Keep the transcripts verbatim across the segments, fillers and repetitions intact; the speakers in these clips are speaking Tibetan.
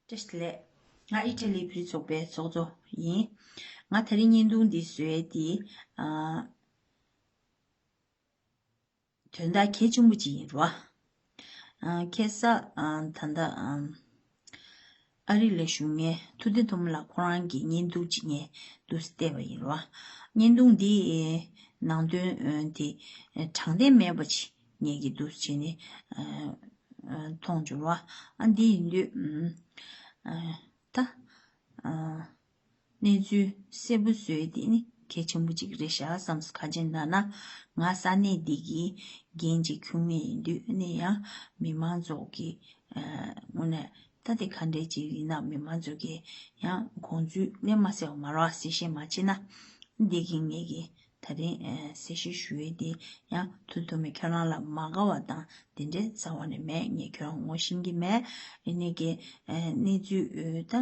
བཀྲ་ཤིས་བདེ་ལེགས། ང་ཨི་ཊ་ལི་བོད་རིགས་ཚོགས་པའི་ཚོགས་གཙོ་ཡིན། ང་དེ་རིང་བརྙན་ཐུང་འདི་བཟོས་ཏེ། ཨ། དོན་དག་གལ་ཆེན་པོ་ཅིག་ཡིན་རོ། ཨ། ཁ་སང་། ཨ། ད་ལྟ། ཨ། ཨ་རི་ལ་བཞུགས་མཁན་ཐུབ་བསྟན་ཐོན་མི་ལགས་ཁོ་རང་གི་བརྙན་ཐུང་ཅིག་ངས་འདུག་སེ་བལྟས་པ་ཡིན་རོ། བརྙན་ཐུང་འདི་ནང་དོན་དེ་དྲང་བདེན་མེད་པ་ཅིག་ངས་ཀྱིས་འདུག་སེ་བྱས་ནས། ཨ། མཐོང་བྱུང་རོ། ཨ། འདི་ཡིན་དུས། ཨ། ད། ཨ། གནས་ཚུལ་གསལ་པོ་བཟོས་དེ་ནི་གལ་ཆེན་པོ་ཅིག་རེད་ཤག་བསམ་སོང་། ག་ཅི་ལབ་ན། ང་ས་གནས་འདི་གི་འགན་ཅིག་ཁུར་མཁན་ཡིན་དུས་ནི་ཡང་མི་མང་ཚོ་གི། ཨ། དངོས་གནས་ད་དེ་ག་འདྲས་ཅིག་ཡིན་ན་མི་མང་ཚོ་གི་ཡང་དགོངས་ཚུལ་སླད་མ་གསལ་བ་མ་རེད་པ། གསལ་བཤད་མ་བྱས་ན། འདི་གི་ངེད་ཀྱི་ད་རིང་གསལ་བཤད་ཞུ་ཡས་དེ་ཡང་ཐུགས་ཐུབ་མེད། ཁྱོད་རང་ལ་མ་དགའ་བ་དང་དེ་འདྲའི་རྩ་བ་ནས་མེད། ངས་ཁྱོད་རང་ངོ་ཤེས་ཀྱི་མེད། ཡིན་ནའི་གི། ཨ། གནས་ཚུལ་ད།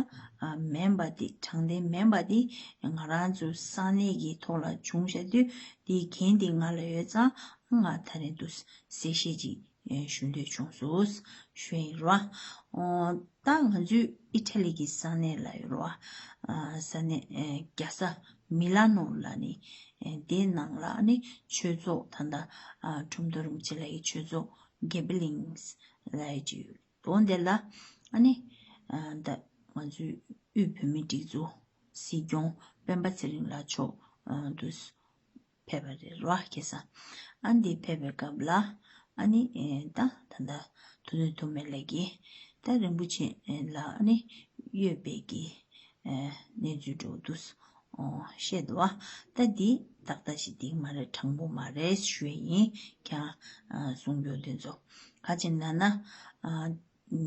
ཨ། མིན་པ་དེ། དྲང་བདེན་མིན་པ་དེ་ང་རང་ཚོ་ས་གནས་ཀྱི་ཐོག་ལ་བྱུང་བཞག་དུས་དེའི་འགན་དེ་ང་ལ་ཡོད་ཙང་། ང་ད་རིང་འདུག་སེ་གསལ་བཤད་ཅིག་ཞུ་འདོད་བྱུང་སོང་ཞུ་ཡིན་རོ། ཨོ། ད་ང་ཚོའི་ཨི་ཊ་ལི་གི་ས་གནས་ལ་ཡོད་རོ། ཨ། ས་གནས། ཨ། རྒྱལ་ས་མི་ལ་ནོ་ལ་ནི། ཨ། དེའི་ནང་ལ་ནི་ཆོས་ཚོགས་ད་ལྟ། ཨ། ཁྲོམ་ཐོག་རིན་པོ་ཆེ་ལགས་ཀྱི་ཆོས་ཚོགས་གེ་བི་ལིང་ལ་ཡོད་ཅིག་ཡོད། འོ་དེ་ལ་ཨ་ནི། ཨ། ད་ང་ཚོའི་དབུས་བོད་མིའི་སྒྲིག་འཛུགས་སྲིད་སྐྱོང་སྤེན་པ་ཚེ་རིང་ལགས་མཆོག་ཨ། འདུག་སེ་ཕེབས་པ་རེད་རོ། ཁ་སང་། ཨ། འདི་ཕེབས་པའི་སྐབས་ལ་ཨ་ནི། ཨེ། ད་ད་ལྟ་ཐུབ་བསྟན་ཐོན་མི་ལགས་ཀྱིས་ད་རིན་པོ་ཆེ་ལ་ཨ་ནི་གཡོས་པའི་གི། ཨེ། གནས་ཚུལ་འདྲ་བོ་འདུག་སེ། ཨོ། བཤད་འདུག་པ། ད་འདི་ཏག་ཏག་ཅིག་འགྲིག་མ་རེད། དྲང་པོ་མ་རེད་ཞུ་ཡས་ཡིན། ཁྱེད་རང་། ཨ། གསུང་རྒྱུ་དེ་ཚོ་ག་ཅི་ལབ་ན། ཨ།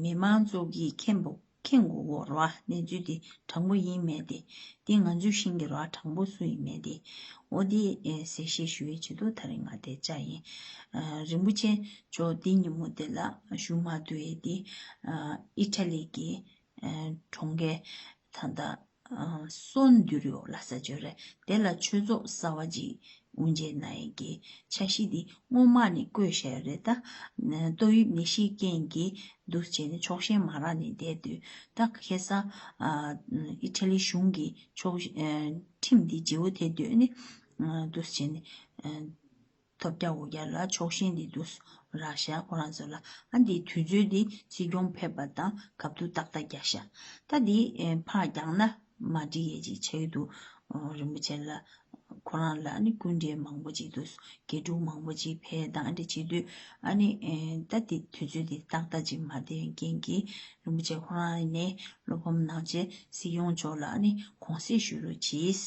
མི་མང་ཚོ་གིས་མཁྱེན་པོ། མཁྱེན་དགོས་ཀྱི་རེད་པ། གནས་ཚུལ་དེ་དྲང་པོ་ཡིན་མེད་དེ། དེ་ང་ཚོས་ཤེས་ཀྱི་རེད་པ། དྲང་པོ་སུ་ཡིན་མེད་དེ། འོ་དེ། ཨེ། གསལ་བཤད་ཞུ་ཡས་ཆེད་དུ་ད་རིང་ང་དེ་བཅར་ཡིན། ཨ། རིན་པོ་ཆེ་མཆོག་འདི་ཉིན་མོ་དེ་ལ་བཞུགས་མ་ཐུབ་ཡས་དེ། ཨ། ཨི་ཊ་ལི་གི། ཨ། གྲོང་ཁྱེར་ད་ལྟ། ཨ། སོན་དུ་རིའོ་ལབ་ས་ཅིག་ཡོད་རེད། དེ་ལ་ཆོས་ཚོགས་གསར་པ་ཅིག་དབུ་འབྱེད་གནང་ཡས་ཀྱི་འཆར་གཞི་འདི་སྔོན་མ་ནས་བཀོད་བཞག་ཡོད་རེད། ད་ཏོག་དབྱིབས་ནད་གཞིའི་རྐྱེན་གྱིས་འདུག་སེ་བྱས་ནས་ཕྱོགས་ཞེན་མ་རག་ནས་བསྡད་དུས། ད་ཁ་སང་། ཨ། ཨི་ཊ་ལི་གཞུང་གིས་ཕྱོགས། ཨ། ཁྲིམས་འདི་བརྗེ་པོ་དེ་བཏོན་ནས། ཨ། འདུག་སེ་བྱས་ནས། ཨ། ཐོལ་རྒྱག་འོལ་རྒྱག་ལ་ཕྱོགས་ཞེན་འདི་འདུག་སེ་རག་ཤག་ཁོ་རང་ཚོ་ལ། ཨ། འདིའི་དུས་ཚོད་འདི་སྲིད་སྐྱོང་ཕེབས་པ་དང་སྐབས་ཐོག་ཏག་ཏག་རྒྱག་ཤག། ད་འདི། ཨེ། ཕར་རྒྱག་ན་མ་འགྲིག་ཡས་ཅིག་ཆགས་ཀྱི་འདུག། ཨོ། རིན་པོ་ཆེ་ལ། ཁོ་རང་ལ་ཨ་ནི་སྐུ་མགྲོན་མང་པོ་ཅིག་འདུག། དགེ་ཕྲུག་མང་པོ་ཅིག་ཕེབས་དང་ཨ་འདྲ་བྱེད་དུས། ཨ་ནི། ཨེ། ད་དེ་དུས་ཚོད་དེ་ཏག་ཏག་ཅིག་མ་བསྡད་པའི་རྐྱེན་གྱིས་རིན་པོ་ཆེ་ཁོ་རང་ནས་བློ་ཕམ་གནང་བྱས་སྲིད་སྐྱོང་མཆོག་ལ་ཨ་ནི་དགོངས་སེལ་ཞུ་རོགས་གྱིས་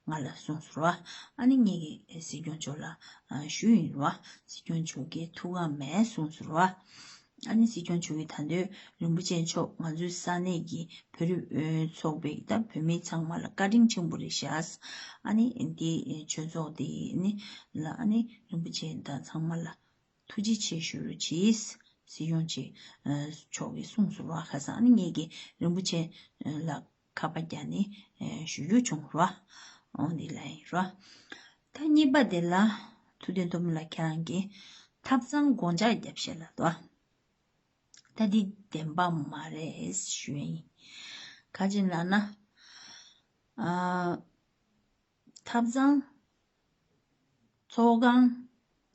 ང་ལ་གསུངས་སོང་ར། ཨ་ནི་ངས་ཀྱིས་སྲིད་སྐྱོང་མཆོག་ལ། ཨ། ཞུས་ཡིན་ར། སྲིད་སྐྱོང་མཆོག་གིས་ཐུགས་ཁག་མེད་གསུངས་སོང་ར། ཨ་ནི་སྲིད་སྐྱོང་མཆོག་གིས་ད་དུང་རིན་པོ་ཆེ་མཆོག་ང་ཚོའི་ས་གནས་ཀྱི་བོད་རིགས་ཚོགས་པའི་ད་བོད་མི་ཚང་མ་ལ་བཀའ་དྲིན་ཆེན་པོ་རེད་ཤག། ཨ་ནི་འདི་ཆོས་ཚོགས་འདི་ནི་ལ་ཨ་ནི་རིན་པོ་ཆེ་དང་ཚང་མ་ལ་ཐུགས་རྗེ་ཆེ་ཞུ་རོགས་གྱིས། སྲིད་སྐྱོང་ཆེ། ཨ། མཆོག་གིས་གསུངས་སོང་ར། ཁ་སང་ཨ་ནི་ངས་ཀྱིས་རིན་པོ་ཆེ་ལ་ཁ་པར་བརྒྱབ་ནས་ཞུ་རྒྱུ་བྱུང་ར། འོ་འདི་ལ་ཡིན་ར། ད་གཉིས་པ་དེ་ལ་ཐུབ་བསྟན་ཐོན་མི་ལགས་ཁྱེད་རང་གིས་ཐབ་ཚང་སྒོ་ལྕགས་བརྒྱབ་བཞག་ལབ་འདུག། ད་འདི་བདེན་པ་མ་རེད་ཞུ་ཡིན། ག་ཅི་ལབ་ན། ཨ། ཐབ་ཚང་། ཚོགས་ཁང་།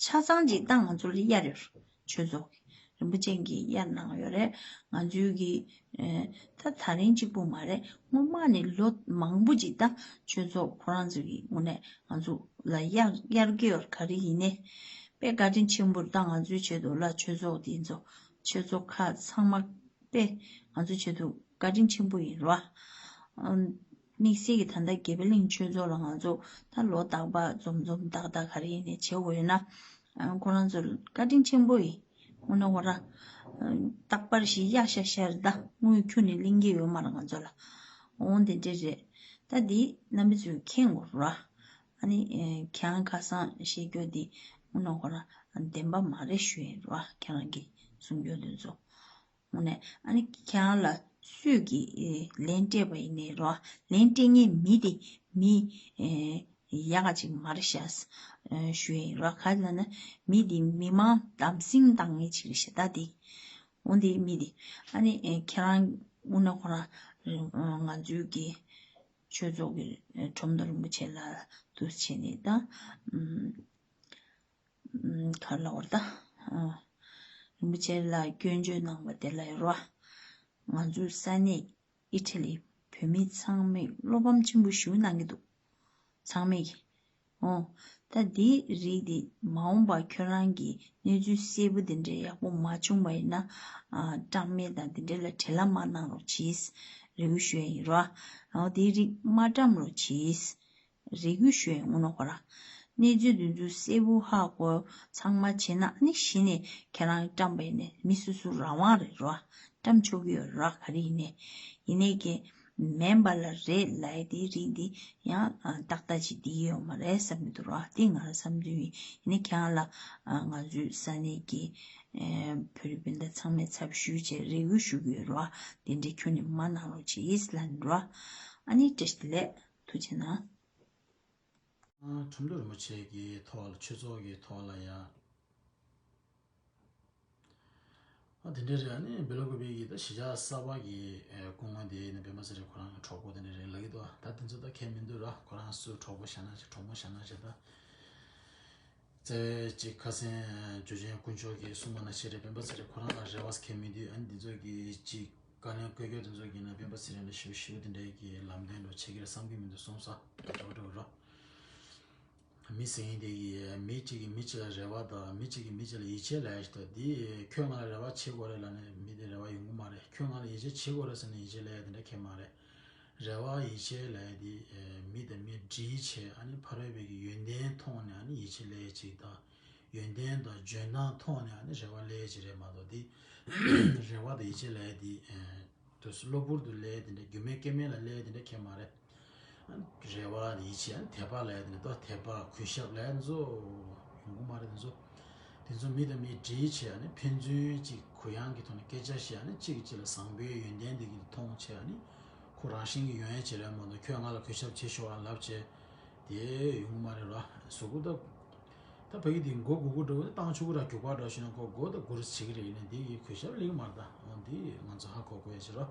ཆ་ཚང་ཅིག་ད་ང་ཚོ་ལ་གཡར་ཡོད་རེད། ཆོས་ཚོགས་ཀྱི་རིན་པོ་ཆེ་གིས་གཡར་གནང་ཡོད་རེད། ང་ཚོའི་གི། ཨེ། ད་ད་རིང་གཅིག་པུ་མ་རེད། སྔོན་མ་ནས་ལོ་མང་པོ་ཅིག་ད་ཆོས་ཚོགས་ཁོ་རང་ཚོ་གི་ངོས་ནས་ང་ཚོ་ལ་གཡར་གཡར་གྱི་ཡོད་རེད། ག་རེ་ཡིན་ནའི་དཔེ་བཀའ་དྲིན་ཆེན་པོ་རེད། ད་ང་ཚོའི་ཆེད་དུ་ལ་ཆོས་ཚོགས་འདི་ཚོ་ཆོས་ཚོགས་ཁག་ཚང་མ་དཔེ་ང་ཚོའི་ཆེད་དུ་བཀའ་དྲིན་ཆེན་པོ་ཡིན་ར། ཨམ། དམིགས་བསལ་གྱི་ད་ལྟ་དགེ་འཕེལ་གླིང་ཆོས་ཚོགས་ལ་ང་ཚོ་ད་ལོ་རྟག་པར་འཛོམས་འཛོམས་ཏག་ཏག་ག་རེ་ཡིན་ནའི་བྱེད་དགོས་ཡོད་ན། ཨ། ཁོ་རང་ཚོ་བཀའ་དྲིན་ཆེན་པོ་ཡིན། དངོས་གནས་ཁོ་རང་རྟག་པར་ཞིག་གཡར་ཤག་ཤག་རེད། ད་དངུལ་ཁྱོན་ནས་ལེན་གྱི་ཡོད་མ་རེད་ང་ཚོ་ལ། འོང་དེ་འདྲ་རེད། ད་འདི་རྣམ་པ་ཚོས་མཁྱེན་དགོས་ར། ཨ་ནི་ཁྱེད་རང་ཁ་སང་བཤད་རྒྱུ་འདི་དངོས་གནས་ཁོ་རང་བདེན་པ་མ་རེད་ཞུ་ཡིན་ར། ཁྱེད་རང་གིས་གསུང་རྒྱུ་འདི་ཚོ། དངོས་གནས་ཨ་ནི་ཁྱེད་རང་ལ་སུས་ཀྱིས་ལན་སྤྲད་པ་ཡིན་ནའི་རོ། ལན་སྤྲད་མཁན་མི་དེ་མི་ཡག་ག་ཅིག་མ་རེད་ཤག་ཞུ་ཡིན་རོ། ག་རེ་ལབ་ན་མི་དེ་མི་མང་དམ་སྲི་བཏང་མཁན་ཅིག་རེད་ཤག་ད་དེ། འོ་དེའི་མི་དེ་ཨ་ནི་ཨེ་ཁྱེད་རང་དངོས་གནས་ཁོ་རང་ཨ་ང་ཚོའི་གི་ཆོས་ཚོགས་ཀྱི་ཨེ་ཁྲོམ་ཐོག་རིན་པོ་ཆེ་ལ་འདུ་བྱས་ནས་ད་ཨམ་ཨམ་ག་རེ་ལབ་དགོས་རེད་ད། ཨ་རིན་པོ་ཆེ་ལ་སྐྱོན་བརྗོད་གནང་བ་དེ་ལ་ཡོད་རེད་བ། ང་ཚོའི་ས་གནས་ཨི་ཊ་ལི་བོད་མི་ཚང་མས་བློ་ཕམ་ཆེན་པོ་ཞེ་པོ་གནང་གི་འདུག་ཚང་མས་ཀྱི། ཨོ། ད་འདིའི་རིགས་འདི་མ་འོངས་པ་ཁྱོད་རང་གིས་གནས་ཚུལ་གསལ་པོ་འདི་འདྲའི་ཡག་པོ་མ་བྱུང་བ་ཡིན་ན། ཨ་བཀྲམ་མེད་དང་འདི་འདྲའི་ལ་བྲེལ་ལ་མ་གནང་རོགས་གྱིས། རེ་སྐུལ་ཞུ་ཡ་ཡིན་རོ། ཨོ་འདིའི་རིགས་མ་བཀྲམ་རོགས་གྱིས། རེ་སྐུལ་ཞུ་ཡ་ཡིན་ངོ་ནོ་ཁོ་ར། གནས་ཚུལ་འདི་ཚོ་གསལ་པོ་ཧ་གོ་ཚང་མ་བྱས་ན་ཨ་ནི་གཞི་ནས་ཁྱེད་རང་བཀྲམ་པ་ཡིན་ནས་མི་སོ་སོ་རང་དབང་རེད་རོ། བཀྲམ་ཆོག་གི་ཡོད་རོ་ག་རེ་ཡིན་ནས། ཡིན་ནས་ཀྱི། མིན་པ་ལ་རེད་ལབ་ཡ་དེའི་རིགས་འདི་ཡང་ཨ་ཏག་ཏག་ཅིག་འདི་ཡོད་མ་རེད་བསམ་གྱི་འདུག་ར། དེ་ང་རང་བསམ་ཚུལ་ཡིན། ཡིན་ནའི་ཁྱེད་རང་ལ་ཨ་ང་ཚོའི་ས་གནས་ཀྱི་ཨེ་བོད་རིགས་སྤུན་ཟླ་ཚང་མས་ཚབ་ཞུས་བྱས་རེ་སྐུལ་ཞུ་གི་ཡོད་ར། དེ་འདྲའི་ཁྱོན་ནས་མ་གནང་རོགས་བྱེད་ཡིས་ལབ་ནི་ར། ཨ་ནི་བཀྲ་ཤིས་བདེ་ལེགས། ཐུགས་རྗེ་གནང་། ཁྲིམས་ཐོག་རིན་པོ་ཆེ་གི་ཐོག་ལ་ཆོས་ཚོགས་ཀྱི་ཐོག་ལ་ཡ། ཨ་དེ་འདྲ་རེད། ཨ་ནི་བྷེ་ལོ་ཀུ་པེ་གི་ད་གཞིས་ཆགས་གསར་པ་གི་ཨེ་སྐུ་ངོ་དེ་ནི་སྤེན་པ་ཚེ་རིང་ཁོ་རང་གི་གྲོགས་པོ་དེ་འདྲ་རེད་ལབ་ཀྱི་འདུག་ད་དེ་ཚོ་ད་ཁས་མི་འདུག་ར། ཁོ་རང་སུ་གྲོགས་པོ་བཞག་ན་ཅིག་གྲོགས་མོ་བཞག་ན་ཅིག་ད་བརྩེ་བའི་ཅིག་ཁ་སང་ཇོ་ཆེན་དཀོན་མཆོག་གིས་གསུངས་པ་ནང་བཞིན་རེད། སྤེན་པ་ཚེ་རིང་ཁོ་རང་ལ་རེ་བ་ཁས་མི་འདུག་ཨ་ནི་འདི་ཚོ་གི་ཅིག་བཀའ་བློན་བཀོད་རྒྱུགས་དེ་ཚོ་གི་ན་སྤེན་པ་ཚེ་རིང་ལ་ཞུ་ཞུ་དེ་འདྲའི་གི་ལམ་སྟོན་འགྲོ་བྱེད་ཀྱི་རེད་བསམ་གྱི་མི་འདུག་གསུངས་ས་འགྲོ་འགྲོ་རོ། མི་ཟེར་མཁན་དེ་གིས་མི་གཅིག་གིས་མི་གཅིག་ལ་རེ་བ་དང་མི་གཅིག་གིས་མི་གཅིག་ལ་ཡིད་ཆེས་ལབ་ཡ་ཞིག་འདུག་འདི་ཁྱོད་ང་ལ་རེ་བ་བྱེད་དགོས་རེད་ལབ་ནས་མི་དེ་རེ་བ་ཡོང་གི་མ་རེད། ཁྱོད་ང་ལ་ཡིད་ཆེས་བྱེད་དགོས་རེད་ཟེར་ནས་ཡིད་ཆེས་ལབ་ཡ་དེ་འདྲ་ཁྱད་མ་རེད། རེ་བ་ཡིད་ཆེས་ལབ་ཡ་དེ་མི་དང་མི་འདྲིས་བྱས་ཨ་ནི་ཕ་རོལ་པོའི་གི་ཡོན་ཏན་མཐོང་ནས་ཨ་ནི་ཡིད་ཆེས་ལབ་ཡ་ཅིག་དང་། ཡོན་ཏན་དང་འཇོན་ཐང་མཐོང་ནས་ཨ་ནི་རེ་བ་ལབ་ཡ་ཅིག་རེད་མ་གཏོགས་དེ་རེ་བ་དང་ཡིད་ཆེས་ལབ་ཡ་དེ། དུ་གློ་བུར་དུ་ལས་དེ་འདྲ་རྒྱུ་མེད་རྐྱེན་མེད་ལ་ལས་དེ་འདྲ་ཁྱད་མ་རེད། རེ་བ་ཡིད་ཆེས་དད་པ་ལས་དེ་འདྲ་ད་དད་པ་གུས་ཞབས་ལས་ཚོ་ཡོང་གི་མ་རེད། དེ་ཚོ་དེ་ཚོ་མི་དང་མི་འདྲིས་བྱས་ནས་ཕན་ཚུན་གཅིག་གུ་ཡངས་ཀྱི་ཐོག་ནས་སྐད་ཆ་བཤད་ནས་གཅིག་གིས་གཅིག་ལ་བཟང་པོའི་ཡོན་ཏན་དེ་གི་མཐོང་བྱས་ནས་ཁོ་རང་བཞིན་གྱི་ཡོང་ཡས་བྱེད་རེད་མ་གཏོགས་ཁྱོད་ང་ལ་གུས་ཞབས་བྱེད་ཤོག་ཨ་ལབ་བྱས་དེ་ཡོང་གི་མ་རེད་ར། གཟུགས་པོ་ད། ད་ཕ་གི་དེ་མགོ་སྒུར་སྒུར་འགྲོ་བ་ནི་བཏང་ཆུ་གུ་ར་རྒྱུག་པ་འགྲོ་ཞིག་ན་ཁོ་མགོ་ད་སྒུར་བྱེད་ཀྱི་རེད། ཡིན་ན་དེ་ཡི་གུས་ཞབས་ལེགས་མ་རེད། ད་འོ་འདི་ང་ཚོ་ཧ་གོ་དགོས་ཡ་ཅིག་རོ།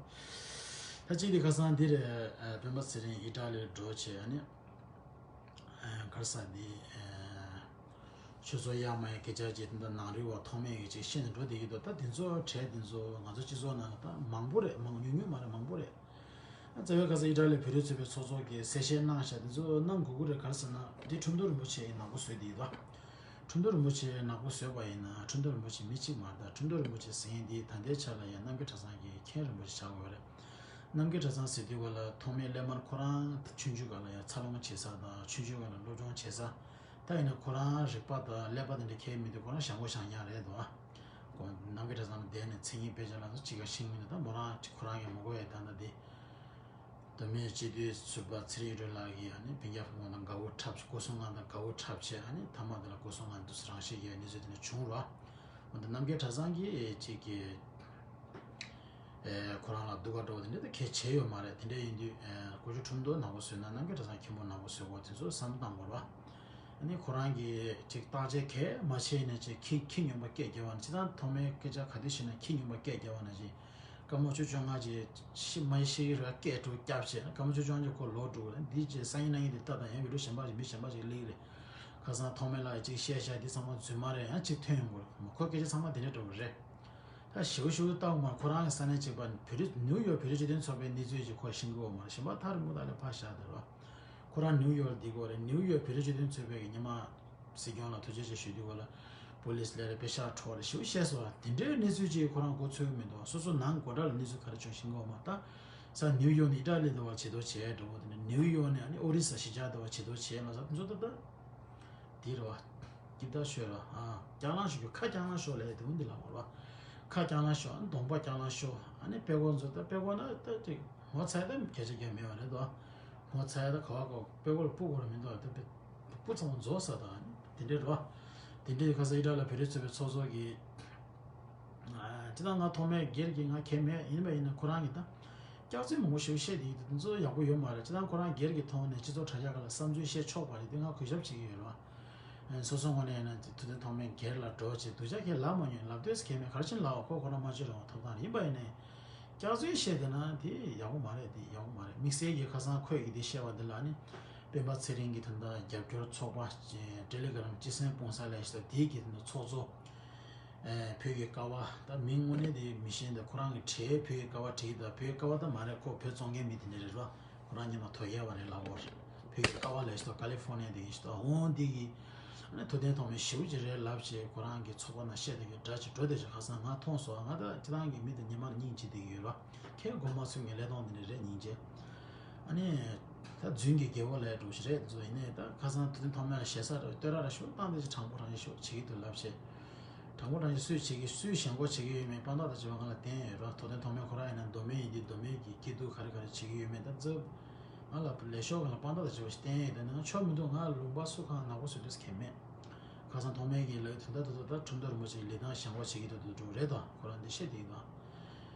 ད་གཅིག་དེ་ཁ་སང་འདི་རེད། སྤེན་པ་ཚེ་རིང་ཨི་ཊ་ལིར་འགྲོ་བྱས་ཨ་ནི་གར་ས་འདི་ཆུ་ཚོད་ཡག་མ་ཡག་སྐད་ཆ་བྱས་དེ་འདྲ་ནང་རུལ་བ་ཐོག་མེད་ཀྱི་ཅིག་ཤེས་ནས་འགྲོ་བསྡད་ཀྱི་འདུག་ད་དེ་ཚོ་གྲས་དེ་ཚོ་ང་ཚོ་སྤྱི་ཚོགས་ནང་ལ་ད་མང་པོ་རེད། མང་ཉུང་ཉུང་མ་རེད། མང་པོ་རེད། རྩ་བའི་ཁ་སང་ཨི་ཊ་ལི་བོད་རིགས་ཚོགས་པའི་ཚོགས་གཙོ་གིས་གསལ་བཤད་གནང་བཞག་དེ་ཚོ་གནང་དགོས་ཀྱི་རེད། ག་རེ་ཟེར་ན་འདི་ཁྲིམས་ཐོག་རིན་པོ་ཆེ་ཡིས་ནག་པོ་བཟོས་བསྡད་ཡོད་པ། ཁྲིམས་ཐོག་རིན་པོ་ཆེ་ནག་པོ་བཟོས་པ་ཡིན་ན་ཁྲིམས་ཐོག་རིན་པོ་ཆེ་མི་གཅིག་མ་རེད། ད་ཁྲིམས་ཐོག་རིན་པོ་ཆེ་ཟེར་མཁན་འདི་ད་ལྟའི་ཆ་ལ་ཡང་རྣམ་རྒྱལ་གྲྭ་ཚང་གི་མཁན་རིན་པོ་ཆེ་ཆགས་ཡོད་རེད། རྣམ་རྒྱལ་གྲྭ་ཚང་ཟེར་དུས་སྐབས་ལ་ཐོག་མའི་སླད་མར་ཁོ་རང་ཆུང་ཆུང་སྒང་ལ་ཡང་འཚར་ལོངས་བྱེད་ས་དང་ཆུང་ཆུང་སྒང་ལ་སློབ་སྦྱོང་བྱེད་ས། ད་ཡིན་ན་ཁོ་རང་རིག་པ་དང་ཀླད་པ་དེ་འདྲ་ཁྱད་མི་འདུག་ཁོ་རང་ཞང་པོ་ཞང་ཉག་རེད་དོ། ཁོ་རྣམ་རྒྱལ་གྲྭ་ཚང་ལ་བསྡད་ནས་མཚན་ཉིད་དཔེ་ཆ་ལ་སོགས་ཅི་ག་ཤེས་ཀྱི་མི་འདུག་ད་མོ་རང་ཁོ་རང་གི་མ་གོ་ཡ་ད་ལྟ་དེ། མདོ་སྨད་སྤྱི་འཐུས་ཟུར་པ་ཚེ་རིང་རིག་འཛིན་ལགས་ཀྱིས་ཨ་ནི་སྤུན་ཀྱག་ཕོ་མོ་དང་དགའ་བོ་འཁྲབ་སྒོ་སྲུང་ཁང་དང་དགའ་བོ་འཁྲབ་བྱས་ཨ་ནི་མཐའ་མ་དེ་ལ་སྒོ་སྲུང་ཁང་དུ་རང་ཤེས་ཀྱི་གནས་ཚུལ་དེ་འདྲ་བྱུང་རོ། འོ་ད་རྣམ་རྒྱལ་གྲྭ་ཚང་གིས་ཅིག་གི་ཨེ་ཁོ་རང་ལ་སྡུག་ག་འགྲོ་བ་དེ་འདྲ་ད་གལ་ཆེ་ཡོད་མ་རེད། དེ་འདྲ་ཡིན་དུས་ཨེ་སྒོ་ཕྱུགས་ཁྲིམས་ཐོག་ནག་པོ་བཟོས་ན་རྣམ་རྒྱལ་གྲྭ་ཚང་མཁན་པོ་ནག་པོ་བཟོས་དགོས་དེ་ཚོ་བསམ་བློ་བཏང་དགོས་རེད་བ། ཨ་ནི་ཁོ་རང་གིས་ཅིག་བརྟག་དཔྱད་གས་མ་བྱས་ནས་ཅིག་ཁྱི་ཁྱི་སྨྱོན་པ་སྐད་རྒྱབ་པ་ན་སྤྱིར་བཏང་ཐོག་མའི་སྐད་ཆ་ག་དུས་བཤད་ན་ཁྱི་སྨྱོན་པ་སྐད་རྒྱབ་པ་ན་ཅིག་སྐར་མ་བཅུ་བཅོ་ལྔ་ཅིག་ཤི་མ་ཤི་གི་རེད་སྐད་སྤྲོ་སྐྱབས་བྱས་ན་སྐར་མ་བཅུ་བཅོ་ལྔ་ཅིག་ཁོ་ལོག་འགྲོ་གི་རེད། འདི་ཅིག་སང་ཉིན་གནངས་ཉིན་དེ་ལྟ་དང་ཡང་བི་ཌིའོ་གཞན་པ་ཅིག་མི་གཞན་པ་ཅིག་སླེབས་ཀྱི་རེད། ཁ་སང་ཐོག་མའི་ལ་ཅིག་བཤད་བཤད་འདི་ཚང་མ་རྫུན་མ་རེད། ཡང་ཅིག་ཐོན་ཡོང་གི་རེད། ཁོ་སྐད་ཆ་ཚང་མ་དེ་འདྲ་འདྲ་བོ་རེད། ད་ཞེ་པོ་ཞེ་པོ་ལྟ་བ་མ་ཁོ་རང་གི་ས་གནས་གཅིག་པ་བོད་རིགས་ནིའུ་ཡོག་བོད་རིགས་སྤྱི་མཐུན་ཚོགས་པའི་གནས་ཚུལ་ཅིག་ཁོ་ཤེས་ཀྱི་ཡོད་མ་རེད། གཞན་པ་ཐག་རིང་པོ་དག་ལས་ཕར་བཞག་དེ་རོ། ཁོ་རང་ནིའུ་ཡོག་འདི་གོ་རེད། ནིའུ་ཡོག་བོད་རིགས་སྤྱི་མཐུན་ཚོགས་པའི་ཉི་མ་སྲིད་སྐྱོང་ལ་ཐུགས་རྗེ་ཆེ་ཞུ་དུས་གོ་ལ་པོ་ལིས་ལས་རེ་པེ་ཤག་འཕྲོག་རེ་ཞེ་པོ་བཤད་སོང་བ་དེ་འདྲའི་གནས་ཚུལ་ཅིག་ཁོ་རང་མགོ་ཚོས་ཀྱི་མི་འདུག་སོ་སོ་ནང་སྒོ་འགྲམ་ལ་གནས་ཚུལ་ག་རེ་བྱུང་ཤེས་ཀྱི་ཡོད་མ་རེད། ད་ས་ནིའུ་ཡོག་ནས་ཨི་ཊ་ལི་དུ་བ་བྱེད་དོ་བྱས་འགྲོ་བ་དེ་འདྲ་ནིའུ་ཡོག་ནས་ཨ་ནི་ཨོ་རི་ས་གཞིས་ཆགས་དུ་བ་བྱེད་དོ་བྱས་ལ་ས་དེ་ཚོ་ད་ལྟ། དེ་རེད་བ། ཀི་ཏ་ཤོད་ར། ཨ། རྐྱང་ལངས་ཤོད་རྒྱུ་ཁ་རྐྱང་ལངས་ཤོག་ལས་དེ་འུ་འདི་ལ་མོ་ར། ཁ་རྐྱང་ལངས་ཤོག་ཨ་ནི་གདོང་པ་རྐྱང་ལངས་ཤོག་ཨ་ནི་དཔེ་ཀོ་ཚོ་ད་དཔེ་ཀོ་ན་ད་ཅིག་ངོ་ཚ་ཡ་ད་སྐད་ཆ་རྒྱག་མེད་བ་རེད་དོ། ངོ་ཚ་ཡ་ད་ག་བ་གོ་དཔེ་ཀོ་ལ་སྤུ་གོ་ར་མི་འདུག་ད་དཔེ་སྤུ་ཚང་མ་རྫོགས་ས་ད་ཨ་ནི་དེ་འདྲས་རེད་བ། དེ་འདྲས་ཁ་སང་ཨི་ཊ་ལ་བོད་རིགས་ཚོགས་པའི་ཚོགས་གཙོ་གིས། ཨ། ཅི་ད་ང་ཐོག་མའི་སྒེར་གྱི་ང་ཁྱད་མེད་ཡིན་པ་ཡིན་ན་ཁོ་རང་གིས་ད། སྐྱག་རྫུན་མང་པོ་ཞེ་པོ་བཤད་དེ་ཡིན་དེ་ཚོ་ཡག་པོ་ཡོད་མ་རེད། ཅི་ད་ཁོ་རང་སྒེར་གྱི་ཐོག་ནས་སྤྱི་ཚོགས་དྲ་རྒྱ་ཁག་ལ་བསམ་ཚུལ་བཤད་ཆོག་པ་རེད་དེ་ང་གུས་ཞབས་བྱེད་ཀྱི་ཡོད་རེད་བ། སོ་སོའི་ངོས་ནས་ཡིན་ན་དེ་ཐུབ་བསྟན་ཐོགས་མེད་སྒེར་ལ་འགྲོ་བྱེད་སྡུག་ཅག་གིས་ལབ་མ་མྱོང་། ལབ་འདོད་ཀྱི་མེད། ག་རེ་བྱས་ནས་ལབ་པ། ཁོ་ཁོ་རང་སྨྲ་བརྗོད་རང་དབང་ཐོབ་ཐང་རེད། ཡིན་པ་ཡིན་ནའི་སྐྱག་རྫུན་བཤད་བསྡད་ན་དེ་ཡག་པོ་མ་རེད། དེ་ཡག་པོ་མ་རེད། དམིགས་བསལ་གྱི་ཁ་སང་ཁོས་ཀྱིས་དེ་བཤད་པ་འདི་ལ་ནི་སྤེན་པ་ཚེ་རིང་གི་དོན་དག་རྒྱབ་སྐྱོར་ཚོགས་པ་ཊེ་ལི་གྷ་རམ་སྤྱི་སེམས་སྤུངས་ས་ལས་ཤི་ད་དེའི་གི་དོན་དག་ཚོགས་གཙོ། ཨེ། བོད་ཀྱི་ཀ་བ། ད་མིང་དངོས་གནས་དེ་མི་ཤེས། འདི་ཁོ་རང་གི་གྲས་བོད་ཀྱི་ཀ་བ་བྲིས་ད། བོད་ཀྱི་ཀ་བ་ད་མ་རེད། ཁོ་བོད་བཙོང་མཁན་མི་དེ་འདྲ་རེད་ར། ཁོ་རང་སྔོན་མ་དོལ་རྒྱལ་བ་རེད་ལབ་ཡོད་རེད། བོད་ཀྱི་ཀ་བ་ལས་ཤི་ད་ཀ་ལི་ཧྥོ་ནི་ཡ་དེ་ཡིན་ཤི་ད། འོང་འདི་གི་ཨ་ནི་ཐུབ་བསྟན་ཐོགས་མེད་ཞེ་པོ་ཅིག་རེད་ལབ་བྱས། ཁོ་རང་གི་ཚོགས་པ་ནང་བཤད་དེ་གི་འདྲ་ཅིག་འགྲོ་དེ་ཅིག་ཁ་སང་ང་མཐོང་སོང་། ང་ད་ཁྱེད་རང་གི་མི་དེ་ཉི་མ་སྙིང་རྗེ་བསྡད་ཀྱི་ཡོད་ར། ཁྱེད་མགོ་མ་ཚོས་ངས་ལས་སྟངས་དེ་འདྲ་རེད། སྙིང་རྗེ། ཨ་ནི་ད་རྫུན་གྱི་རྒྱལ་པོ་ལས་འགྲོ་ཞིག་རེད་འདུག་ཡིན་ནའི་ད་ཁ་སང་དུས་ཐོག་མ་ལ་ཞེ་ས་རེད། བསྟོད་ར་ར་ཤོག་བཏང་དེ་ཅིག་དྲང་པོ་རང་ཡིན་ཤོག་བྱེད་ཀྱི་འདུག་ལབ་བྱས། དྲང་པོ་རང་ཡིན། སུས་བྱེད་ཀྱི། སུས་ཞེན་ཁོག་བྱེད་ཀྱི་ཡོད་མེད་དཔང་རྟགས་དང་བཅས་པ་ང་ལ་བསྟན་ཡོད་ར། ཐུབ་བསྟན་ཐོགས་མེད་ཁོ་རང་ཡིན་ན་མདོ་སྨད་ཡིན་དུས་མདོ་སྨད་ཀྱི་སྐྱིད་སྡུག་ག་རེ་ག་རེ་བྱེད་ཀྱི་ཡོད་མེད་ད་ཙབ། ང་ལ་ལས་ཤོག་གང་ལ་དཔང་རྟགས་དང་བཅས་པ་ཞིག་བསྟན་ཡོད། ད་ནི་ང་ཆོ་མི་འདུག་ང་ལུང་པ་སུ་གང་ནག་པོ་བཟོ་འདོད་མཁན་མེད། ཁ་སང་ཐོགས་མེད་ཀྱིས་ལབ་ཡོད། དོན་དག་ད་ད་ད་ཁྲིམས་ཐོག་རིན་པོ་ཆེའི་ལས་སྟངས་ཞེན་ཁོག་བྱེད་ཀྱི་འདུག་འདུག་འགྲོ་རེད་ད། ཁོ་རང་འདི་བཤད་དེ་ཡིན་ད།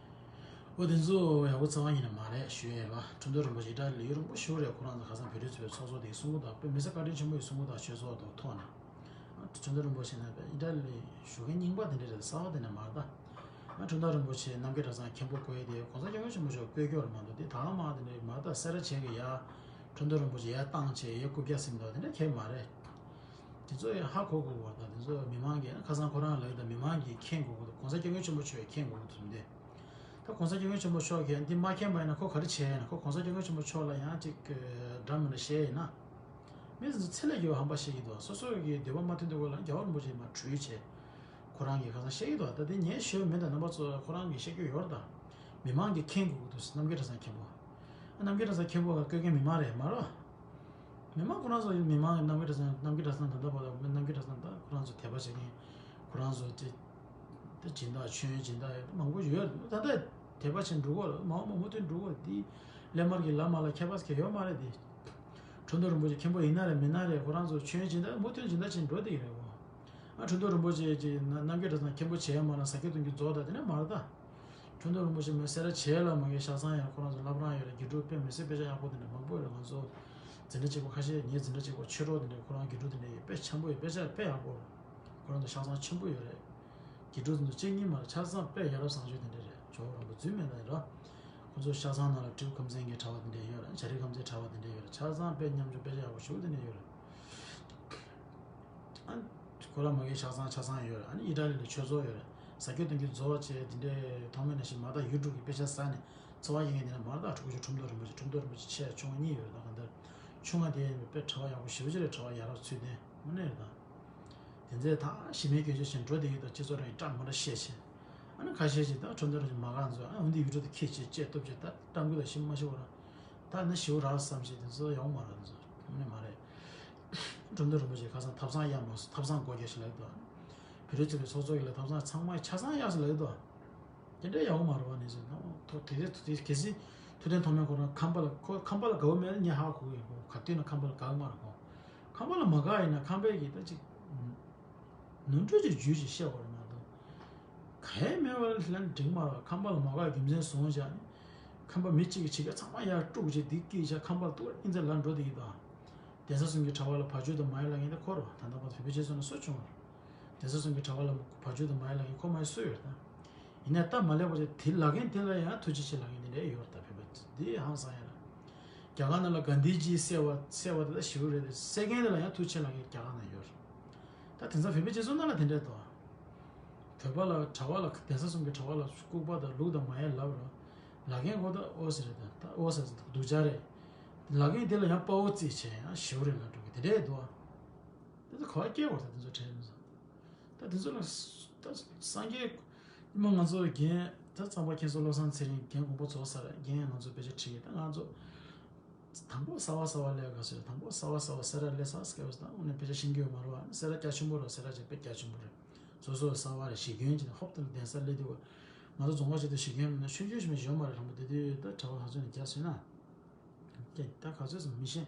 འོ་དེ་ཚོ་ཡག་པོ་རྩ་བ་ཉིད་ནས་མ་རེད་ཞུ་ཡས་ལ། ཁྲིམས་ཐོག་རིན་པོ་ཆེ་ཨི་ཊ་ལི་ལ་ཡོད་རིང་པོ་ཞེ་པོ་རེད། ཁོ་རང་ཚོ་ཁ་སང་བོད་རིགས་ཚོའི་ཚོགས་གཙོ་དེ་གསུང་གི་འདུག་དཔེ་མི་སྲིད་བཀའ་དྲིན་ཆེན་པོ་ཡིན། གསུང་གི་འདུག་ཆོས་ཚོགས་ཐོག་ནས། ཁྲིམས་ཐོག་རིན་པོ་ཆེ་ནས་ཨི་ཊ་ལི་བཞུགས་མཁན་རྙིང་པ་དེ་འདྲ་རེད། གསར་པ་དེ་འདྲ་མ་རེད་ད། ང་ཁྲིམས་ཐོག་རིན་པོ་ཆེ་རྣམ་རྒྱལ་གྲྭ་ཚང་མཁན་པོ་བསྐོས་དེ་གོང་ས་སྐྱབས་མགོན་ཆེན་པོ་མཆོག་བསྐོས་རྒྱུ་རེད་མ་གཏོགས། དེ་ད་མ་དེ་འདྲ་མ་རེད་ད། སེ་ར་བྱེས་ཀྱི་ཡ་ཁྲིམས་ཐོག་རིན་པོ་ཆེ་ཡ་བཏང་བྱས་ཡ་རྐུབ་བཀྱག་ཟིན་འདུག་དེ་འདྲ་གང་ཡང་མ་རེད། དེ་ཚོ་ཡང་ཧ་གོ་དགོས་པ་དང་། དེ་ཚོ་མི་མང་གིས་ཁ་སང་ཁོ་རང་ལབ་ཡོད་ད། མི་མང་གིས་མཁྱེན་དགོས་ཀྱི་འདུག་གོང་ས་སྐྱབས་མགོན་ཆེན་པོ་མཆོག་གིས་མཁྱེན་དགོས་ཀྱི་འདུག་དེ། ད་གོང་ས་སྐྱབས་མགོན་ཆེན་པོ་མཆོག་གིས་འདི་མ་མཁྱེན་པ་ཡིན་ན་ཁོ་ག་རེ་བྱས་ཡིན་ན། ཁོ་གོང་ས་སྐྱབས་མགོན་ཆེན་པོ་མཆོག་ལ་ཡང་ཅིག་འདྲ་མི་འདྲ་བཤད་ཡིན་ན། མི་ཚོ་ཚེ་ལས་འགལ་བ་ཧམ་པ་བཤད་ཀྱི་འདུག་སོ་སོ་གི་འདོད་པ་མ་མཐུན་དུས་སྐབས་ལ་རྒྱལ་བ་རིན་པོ་ཆེ་མར་བྲོས་བྱས། ཁོ་རང་གིས་ཁ་སང་བཤད་ཀྱི་འདུག་ད་དེ་ངས་ཞུ་མིན་ད། རྣམ་པ་ཚོ་ཁོ་རང་གིས་བཤད་རྒྱུ་ཡོད་རེད་ད། མི་མང་གིས་མཁྱེན་དགོས་ཀྱི་འདུག་རྣམ་རྒྱལ་གྲྭ་ཚང་མཁན་པོ། རྣམ་རྒྱལ་གྲྭ་ཚང་མཁན་པོ་ལ་བསྐོས་མཁན་མི་མང་རེད་མ་རེད། མི་མང་ཁོ་རང་ཚོ་མི་མང་རྣམ་རྒྱལ་གྲྭ་ཚང་། རྣམ་རྒྱལ་གྲྭ་ཚང་ད་ལྟ་བར་ལ་རྣམ་རྒྱལ་གྲྭ་ཚང་ད་ཁོ་རང་ཚོ་དད་པ་བྱེད་མཁན། ཁོ་རང་ཚོ་དེ་དེ་སྦྱིན་བདག་མཆོད་ཡོན་སྦྱིན་བདག་ཡོད་མང་པོ་ཡོད། ད་ལྟ་དད་པ་བྱེད་འགྲོ་གི་རེད། མ་འོངས་པ་མུ་མཐུད་འགྲོ་གི་རེད། དེ་སླད་མར་གྱི་བླ་མ་ལ་ཁྱད་པར་གང་ཡང་ཡོད་མ་རེད་དེ། ཁྲིམས་ཐོག་རིན་པོ་ཆེ་མཁན་པོ་ཡིན་ན་རེད་མིན་ན་རེད། ཁོ་རང་ཚོ་མཆོད་ཡོན་སྦྱིན་བདག་མུ་མཐུད་སྦྱིན་བདག་བྱེད་འགྲོ་བསྡད་ཀྱི་རེད་གོ། ཨ་ཁྲིམས་ཐོག་རིན་པོ་ཆེ་ཅིག་རྣམ་རྒྱལ་གྲྭ་ཚང་མཁན་པོ་བྱས་མ་ན་ཟ་རྒྱུ་འཐུང་རྒྱུ་རྫོགས་ད་དེ་འདྲ་མ་རེད་ད། ཁྲིམས་ཐོག་རིན་པོ་ཆེ་མོན་སེ་ར་བྱེས་ལ་མ་གི་ཤག་ཚང་ཡོད་རེད། ཁོ་རང་ཚོ་བླ་བྲང་ཡོད་རེད། དགེ་ཕྲུག་དཔེ་མི་སྲིད་དཔེ་ཆ་ཡག་པོ་དེ་འདྲ་མང་པོ་ཡོད་རེད། ང་ཚོ་འཛིན་གྲྭ་གཅིག་པོ་ཁ་ཤས། ངའི་འཛིན་གྲྭ་གཅིག་པོ་ཆོས་གྲོགས་དེ་འདྲ་ཁོ་རང་དགེ་ཕྲུག་དེ་འདྲ་ཡོད། དཔེ་འཆམ་པོ་ཡོད། དཔེ་ཆ་དཔེ་ཡག་པོ་རེད། ཁོ་རང་ཚོ་ཤག་ཚང་ཆེན་པོ་ཡོད་རེད། དགེ་ཕྲུག་ཚོ་གཅིག་གཉིས་མ་རེད། ཆ་ཚང་དཔེ་ཡ་རབས་བཟང་སྤྱོད་དེ་འདྲ་རེད། ཇོ་བོ་རིན་པོ་རྫུན་མེད་ན་ཡོད་ར། ཁོ་ཚོ་ཤག་ཚང་ནང་ལ་སྤྲེའུ་ཁམས་ཚན་གྱི་གྲྭ་པ་དེ་འདྲ་ཡོད་ར། བྱ་རིགས་ཁམས་ཚན་གྲྭ་པ་དེ་འདྲ་ཡོད་ར། ཆ་ཚང་དཔེ་མཉམ་སྤྱོད་དཔེ་ཆ་ཡག་པོ་ཞེ་པོ་དེ་འདྲ་ཡོད་ར། ཨ་ཁོ་རང་མ་གི་ཤག་ཚང་ཆ་ཚང་ཡོད་རེད། ཨ་ནི་ཨི་ཊ་ལི་ལ་ཆོས་ཚོགས་ཡོད་རེད། ཟ་རྒྱུ་འཐུང་རྒྱུ་རྫོགས་བྱས་དེ་འདྲའི་ཐོག་མེད་ནང་བཞིན་མ་ད་ཡུ་ཊུབ་གི་དཔེ་ཆ་ཟ་ནས་འཚོ་བ་སྐྱེལ་མཁན་དེ་འདྲ་མ་རེད་ད། ཕྲུ་གུ་ཚོ་ཁྲིམས་ཐོག་རིན་པོ་ཆེ། ཁྲིམས་ཐོག་རིན་པོ་ཆེ་ཆེ་ཆུང་ངུ་གཉིས་ཡོད་རེད་ད། གང་ལྟར་ཆུང་ང་དེ་ཡིན་པའི་དཔེ་གྲྭ་པ་ཡག་པོ་ཞེ་པོ་ཅིག་རེད། གྲྭ་པ་ཡ་རབས་ཚུལ་ལྡན་དངོས་གནས་རེད་ད། དེ་ཚོས་ད་གཞི་མེད་སྐད་ཆ་བཤད་འགྲོ་བསྡད་ཀྱི་འདུག་སྤྱི་ཚོགས་ནང་གི་སྐྲག་མ་སྐྲག་བཤད་བྱས། ཨ་ནི་ཁ་ཤས་ཤིག་ད་ཁྲིམས་ཐོག་རིན་པོ་ཆེ་མ་དགའ་ཚོ་ཨ་འོ་འདི་ཡུ་ཊུབ་དུ་ཁྱེར་བྱས་བཅད་གཏུབ་བྱས་ད་སྤྲང་པོ་དང་ཞིབ་མ་ཤེས་པ་ར། ད་ནི་ཞེ་པོ་རག་བསམ་བྱས་དེ་ཚོ་ཡག་པོ་མ་རེད། དེ་ཚོ་དངོས་གནས་མ་རེད། ཁྲིམས་ཐོག་རིན་པོ་ཆེ་ཁ་སང་ཐབ་ཚང་གཡར་མ་སོང་། ཐབ་ཚང་སྒོ་རྒྱག་ཞིག་ལབ་ཀྱི་འདུག་བོད་རིགས་ཚོ་གི་ཚོགས་གཙོ་གི་ལ་ཐབ་ཚང་ཚང་མ་ཆ་ཚང་གཡར་ཟེར་ལབ་ཀྱི་འདུག་དེ་འདྲ་ཡག་པོ་མ་རེད་པ། ནས་ཟེར་ན་ཐོ་དེ་དེ་དེ་གལ་སྲིད་ཐུབ་བསྟན་ཐོགས་མེད་ཁོ་རང་ཁམས་པ་ལ་ཁོ་ཁམས་པ་ལ་དགའ་པོ་མེད་ན་ངས་ཧ་གོ་གི་ཡོད་གོ། ག་དུས་ན་ཁམས་པ་ལ་དགའ་གི་མ་རེད་གོ། ཁམས་པ་ལ་མ་དགའ་ཡིན་ན་ཁམས་པའི་གི་ད་ཅིག་ནོར་འཁྲུལ་ཅིག་བརྗོད་ཅིག་བཤད་པ་རེད་མ་གཏོགས། ག་ཡེ་མེད་པ་ལ་ལན་འགྲིག་མ་རེད། ཁམས་པ་ལ་མ་དགའ་རྒྱུ་མཚན་བཟུང་བྱས་ནས་ཁམས་པ་མི་གཅིག་གིས་ཕྱི་རྒྱལ་ཚང་མ་ཡར་དཀྲུགས་བྱས་འདི་སྐད་ཆ་ཁམས་པ་ལ་ཏོག་ཨིན་ཚེ་ལ་འགྲོ་བསྡད་ཀྱི་འདུག་གདན་ས་གསུམ་གྱི་གྲྭ་པ་ལ་བར་ཆད་དུ་མ་ཡོང་ལབ་མཁན་དེ་ཁོ་རེད། ད་ལྟ་བར་དུ་བོད་པའི་སྤྱི་ཚོགས་ནང་སུ་བྱུང་བ་རེད། གདན་ས་གསུམ་གྱི་གྲྭ་པ་ལ་བར་ཆད་དུ་མ་ཡོང་ལབ་མཁན་ཁོ་མ་ཡིན་སུ་ཡོད་རེད་ད། ཡིན་ན་སྟབས་མ་ལེགས་པ་ཅིག་དེ་ལབ་མཁན་དེ་ལ་ཡང་ཐུགས་རྗེ་ཆེ་ལབ་མཁན་དེ་འདྲ་ཡོད་རེད་ད། བོད་པ་འདི་ཧང་སང་ཡ་རེད། རྒྱ་གར་ནང་ལ་གྷན་དྷི་ཇི་བསད་པ་བསད་པ་དེ་ལ་ཞེ་པོ་རེད་དེ། བསད་མཁན་དེ་ལ་ཡང་ཐུགས་རྗེ་ཆེ་ལབ་མཁན་རྒྱ་གར་ནང་ཡོད་རེད། ད་དེང་སང་བོད་པའི་སྤྱི་ཚོགས་ནང་ལ་དེ་འདྲ་འདུག་བོད་པ་ལ་གྲྭ་པ་ལ་གདན་ས་གསུམ་གྱི་གྲྭ་པ་ལ་ལྐུགས་པ་དང་ལུག་དང་མ་ཡེ་ལབ་རོགས། ལབ་མཁན་ཁོ་ད་ཨོ་ཟེར་རེད་ད། ད་ཨོ་ཟེར་ཟེར་སྡུག་ཅག་རེད། ལབ་མཁན་དེ་ལ་ཡང་དཔའ་བོ་རྩིས་བྱས་ཡང་ཞེ་པོ་རེད་ལབ་འགྲོ་གི་དེ་འདྲ་འདུག་དེ་ཚོ་ག་བ་སྐྱེལ་བར་ད་དེ་ཚོ་དྲན་མི་སོང་། ད་དེ་ཚོ་ལ་ད་སངས་རྒྱས་ཉི་མ་ང་ཚོ་རྒན་ད་གཙང་པ་མཁན་ཟུར་བློ་བཟང་ཚེ་རིང་རྒན་དགོངས་པ་རྫོགས་ཚར། རྒན་ང་ཚོ་དཔེ་ཆ་ཁྲིད་ཀྱི་ད་ང་ཚོ། དང་པོ་གསར་པ་གསར་པ་སླེབས་ག་ཟེར། དང་པོ་གསར་པ་གསར་པ་སེ་ར་སླེབས་ས་སྐབས་སུ་ད་དངོས་གནས་དཔེ་ཆ་ཤེས་ཀྱི་ཡོད་མ་རེད་བ། སེ་ར་རྒྱ་ཆེན་པོ་རེད། སེ་ར་ཅིག་དཔེ་རྒྱ་ཆེན་པོ་རེད། སོ་སོ་གསར་པ་རེད། གཞི་རྒྱུན་ཅིག་ནས་ཧོབ་ཏེ་གདན་ས་སླེབས་དུས་ང་ཚོ་རྫོང་ཁ་ཆེ་དུ་གཞི་རྒྱུན་མིན་ན་ཆུང་ཆུང་ཞིག་མ་ཞིག་ཡོད་མ་རེད། དང་པོ་དེ་དུས་ད་གྲྭ་པ་ལྷ་ཚོ་ནས་རྒྱ་སོང་ན་ཀྱེ་ད་ག་ཚོད་སོང་མི་ཤེས།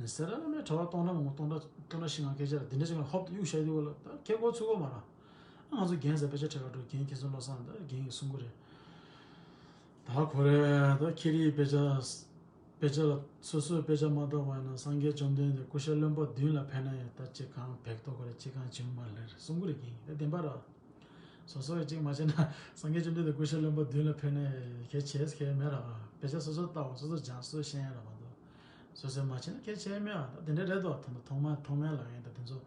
ནས་སེ་ར་ལ་ནས་གྲྭ་པ་སྟོང་ཕྲག་མང་པོ་སྟོང་ཕྲག་སྟོང་ཕྲག་བཞི་ལྔ་སྐད་ཆ་རེད། དེ་འདྲ་ཞིག་ལ་ཧོབ་ཏེ་གཡུག་བཞག་དུས་ལ་ད་ཁྱེད་ཀོ་ཚུགས་ཀྱི་མ་རེད། ང་ཚོ་རྒན་ཟེར་དཔེ་ཆ་ཁྲིད་ག་འགྲོ། རྒན་མཁན་ཟུར་བློ་བཟང་ད་རྒན་གྱིས་གསུང་གི་རེད། ད་ཁོ་རེ་ད་ཁྱེད་རིགས་དཔེ་ཆ་ དཔེ་ཆ་ལ་སོ་སོས་དཔེ་ཆ་མ་བལྟས་པ་ཡིན་ན། སངས་རྒྱས་བཅོམ་ལྡན་འདས་སྐུ་ཤ་རློན་པ་བདུན་ལ་ཕན་ན་ཡང་། ད་ཅི་གང་བེག་ཏོ་གོ་རེ་ཅི་གང་བྱུང་མ་ལེར་གསུང་གི་རེད། ཀྱིན་ད་བདེན་པ་ར། སོ་སོ་གཅིག་མ་བྱས་ན་སངས་རྒྱས་བཅོམ་ལྡན་འདས་སྐུ་ཤ་རློན་པ་བདུན་ལ་ཕན་ན་གལ་ཆེ་གལ་མེད་ར། དཔེ་ཆ་སོ་སོ་ལྟ་བ་སོ་སོ་སྦྱང་སོ་སོ་ཤེས་ཡ་ར་མ་གཏོགས། སོ་སོས་མ་བྱས་ན་གལ་ཆེ་མེད་ཨ། ད་དེ་འདྲ་རེད་དོ། ཐོག་མ་ཐོག་མའི་ལ་ཡིན། ད་དེ་ཚོ་